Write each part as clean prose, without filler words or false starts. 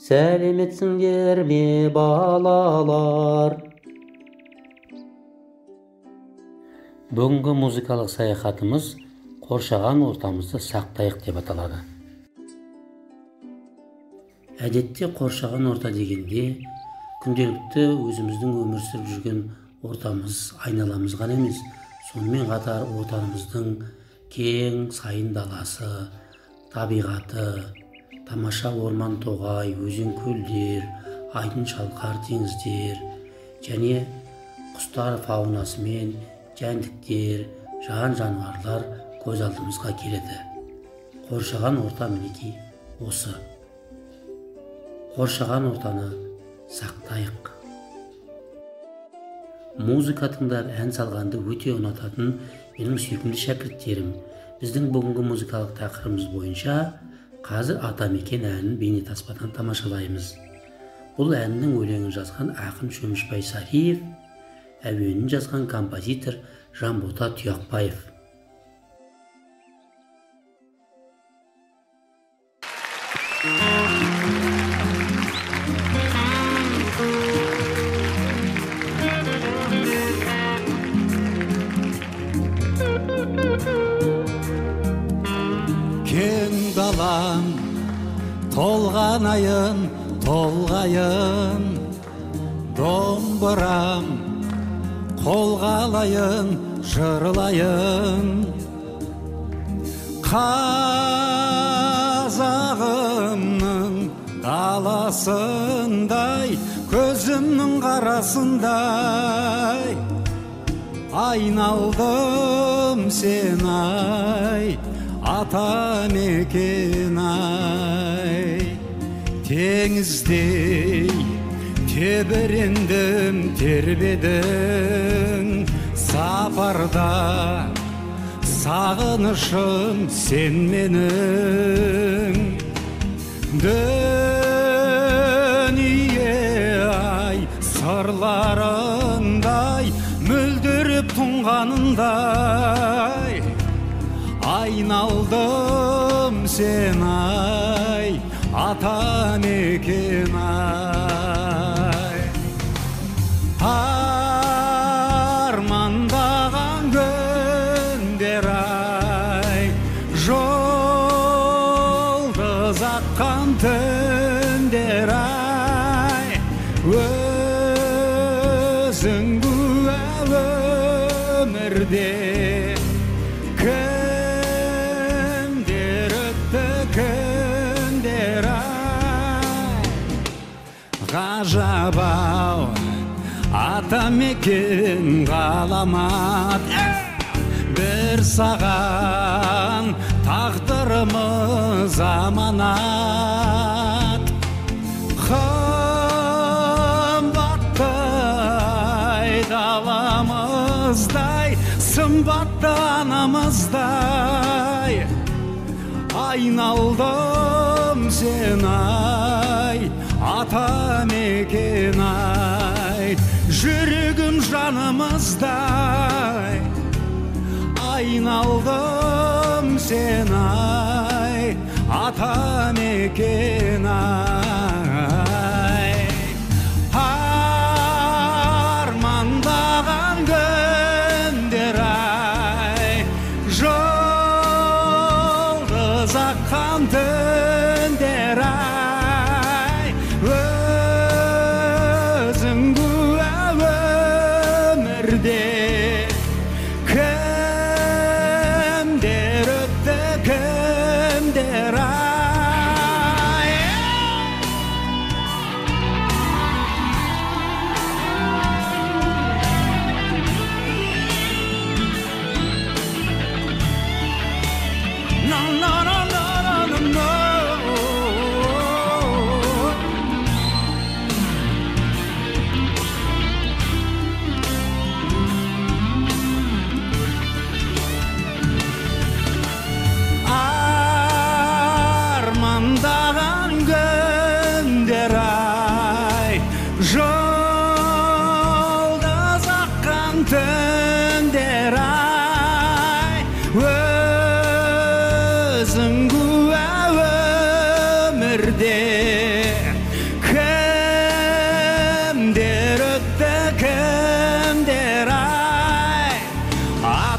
Сәлеметсіңдер ме, балалар? Бүгінгі музыкалық саяхатымыз «Қоршаған ортамызды сақтайық» деп аталады. Әдетте қоршаған орта дегенде күнделікті өзіміздің өмір сүріп жүрген ортамыз, айналамыз ғана емес, сонымен қатар отанымыздың кең сайын даласы, табиғаты, тамаша орман, тоғай, өзен, көлдер, айдын шалқар теңіздер және құстар фаунасы мен жәндіктер, жан жануарлар көз алдымызға келеді. Қоршаған орта мінекей осы. Қоршаған ортаны сақтайық. Музыка тыңдап, ән салғанды өте ұнататын менің сүйкімді шәкірттерім, біздің бүгінгі музыкалық тақырыбымыз бойынша қазір «Атамекен» әнін бейнетаспадан тамашалаймыз. Бұл әннің өлеңін жазған ақын Шөмішбай Сариев, әуенін жазған композитор Жанбота Тұяқбаев. Кең далам, толғанайын, толғайын, домбырам қолға алайын, жырлайын. Қазағымның даласындай, көзімнің қарасындай, айналдым сен ай, атамекен ай. Теңіздей тебірендім, тербедің сапарда, сағынышым сен менің. Дүние ай, сырларындай мөлдіріп тұнғанындай, айналдым сен ай, атамекен ай. Армандаған күндер ай, жұлдыз аққан түндер ай, өзің куә өмірде кімдер өтті, кімдер ай. Ғажап ау, атамекен ғаламат, бір саған тағдырымыз аманат. Қымбатты даламыздай, сымбатты анамыздай, айналдым сен ай, атамекен ай, жүрегім жанымыздай, айналдым сен ай, атамекен ай. Армандаған күндер ай, жұлдыз аққан түндер ай, өзің куә өмірде кімдер өтті, кімдер ай.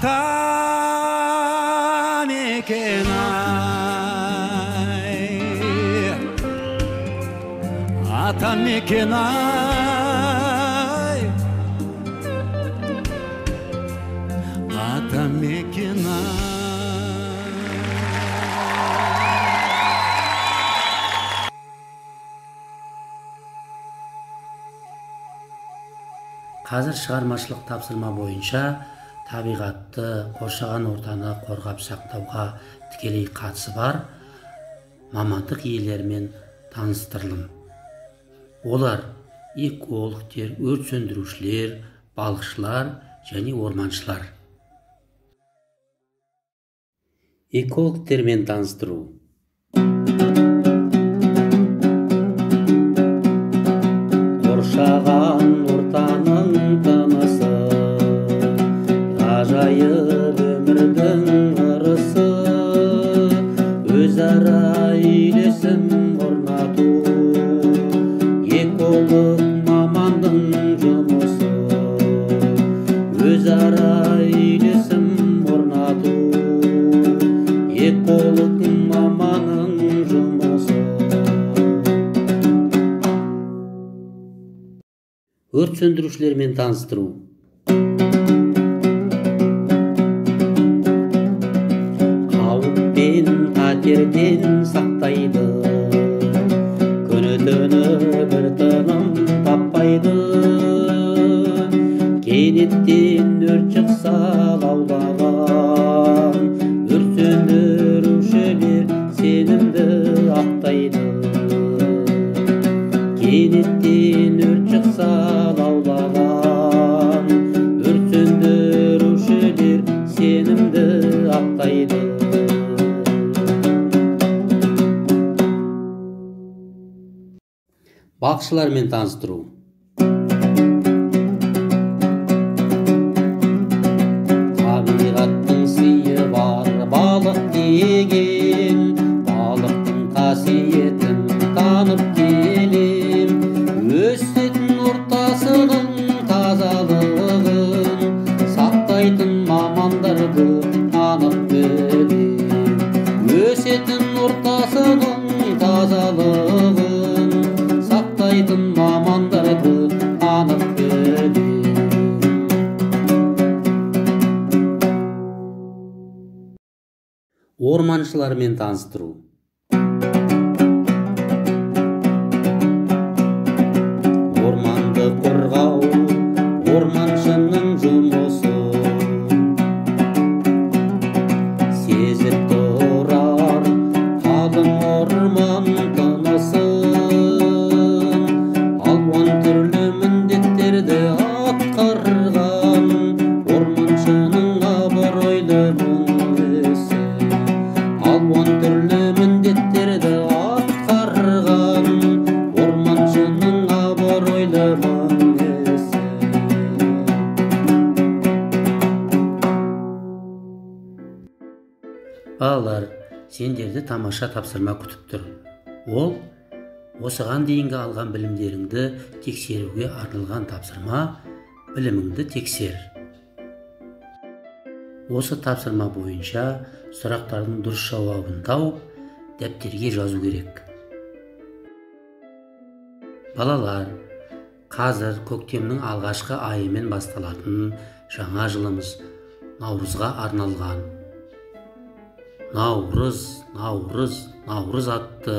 Атамекен ай, атамекен ай, атамекен ай. Қазір шығармашылық тапсырма бойынша табиғатты, қоршаған ортаны қорғап сақтауға тікелей қатысы бар мамандық иелерімен таныстырылым. Олар экологтер, өрт сөндірушілер, балықшылар және орманшылар. Экологтермен таныстыру. Қоршаған ортаның тынысы, ғажайып өмірдің ырысы, өзара үйлесім орнату эколог мамандың жұмысы. Өзара үйлесім орнату эколог маманның жұмысы. Өрт сөндірушілермен таныстыру. Қауіп пен қатерден сақтайды, күні түні бір тыным таппайды. Кенеттен өрт шықса лаулаған, өрт сөндірушілер сенімді ақтайды. Кенеттен өрт шықса лаулаған, өрт сөндірушілер сенімді ақтайды. Балықшылармен таныстыру. Табиғаттың сыйы бар балық деген, балықтың қасиетін танып келем. Өсетін ортасының тазалығын сақтайтын мамандарды танып білем. Өсетін ортасының тазалығын сақтайтын мамандарды танып білем. Орманшылармен таныстыру. Орманды қорғау орманшының жұмысы, сезіп тұрар қалың орман тынысын. Алуан түрлі міндеттерді атқарған орманшының абыройлы мың ісі. Алуан түрлі міндеттерді атқарған орманшының абыройлы мың ісі. Балалар, сендерді тамаша тапсырма күтіп тұр. Ол осыған дейінгі алған білімдеріңді тексеруге арналған тапсырма. Біліміңді тексер. Осы тапсырма бойынша сұрақтардың дұрыс жауабын тауып, дәптерге жазу керек. Балалар, қазір көктемнің алғашқы айымен басталатын жаңа жылымыз Наурызға арналған Наурыз, Наурыз, Наурыз атты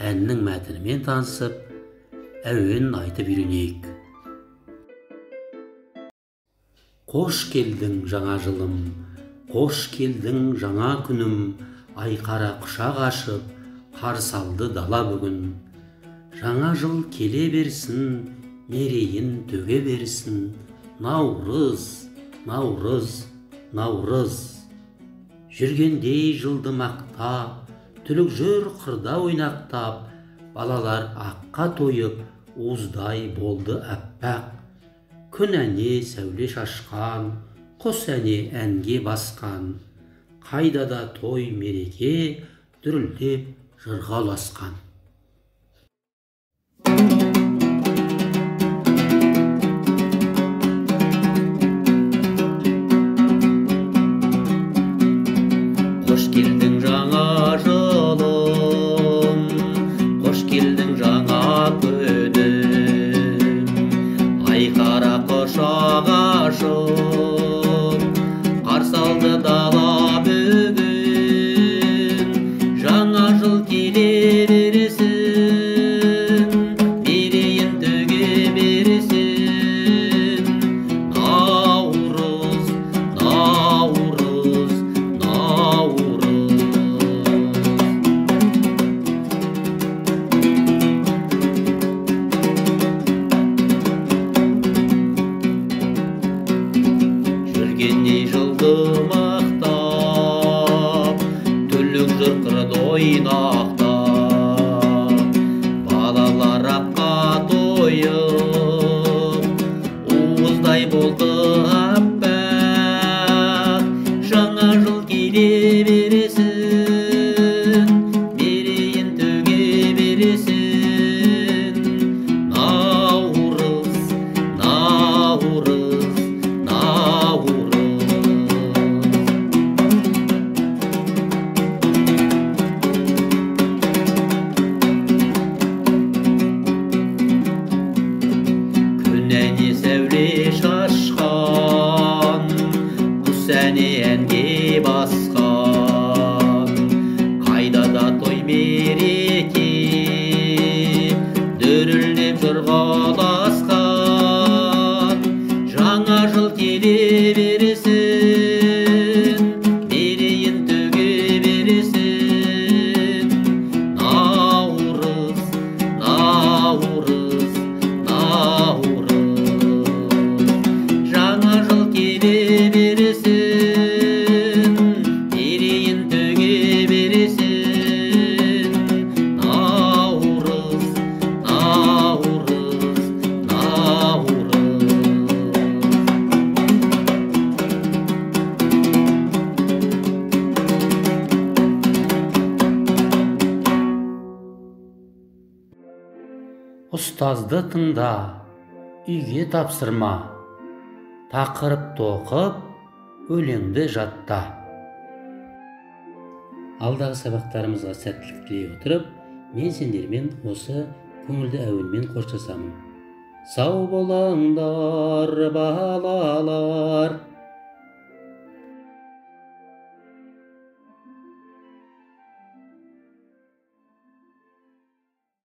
әннің мәтінімен танысып, әуенін айтып үйренейік. Қош келдің жаңа жылым, қош келдің жаңа күнім, айқара құшақ ашып, қарсы алды дала бүгін. Жаңа жыл келе берсін, мерейін төге берсін, Наурыз, Наурыз, Наурыз. Жүргендей жылды мақтап, түлік жүр қырда ойнақтап, балалар аққа тойып, уыздай болды әппақ. Күн әне сәуле шашқан, құс әне әнге басқан, қайда да той мереке дүрілдеп жырға ұласқан. Жинақтап, балалар аққа тойып, уыздай болды аппақ. Жаңа жыл келе бересін, мерейін төге бересін. Наурыз, Наурыз, Наурыз. Күн әне сәуле шашқан, құс әне әнге басқан. Қайда да той мереке, дүрілдеп жорғаласқан. Жаңа жыл келе бересін, мерейін төге бересін. Наурыз, Наурыз, Наурыз. Жаңа жыл келе бересін, мерейін төге бересін. Наурыз, Наурыз, Наурыз. Ұстазды тыңда, үйге тапсырма. Тақырыпты оқып, өлеңді жатта. Алдағы сабақтарымызға сәттілік тілей отырып, мен сендермен осы көңілді әуенмен қоштасамын. Сау болыңдар, балалар.